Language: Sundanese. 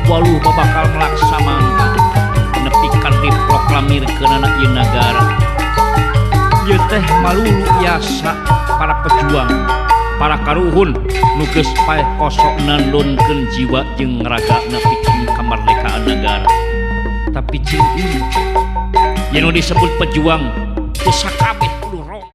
Waluh babakal melaksamangka nepi ka diproklamirkeunana ieu nagara. Ieu teh malulu yasa para pejuang, para karuhun nu geus paeh kosok nandonkeun jiwa jeung raga nepikeun kemerdekaan negara. Tapi cing, ini nu disebut pejuang teu.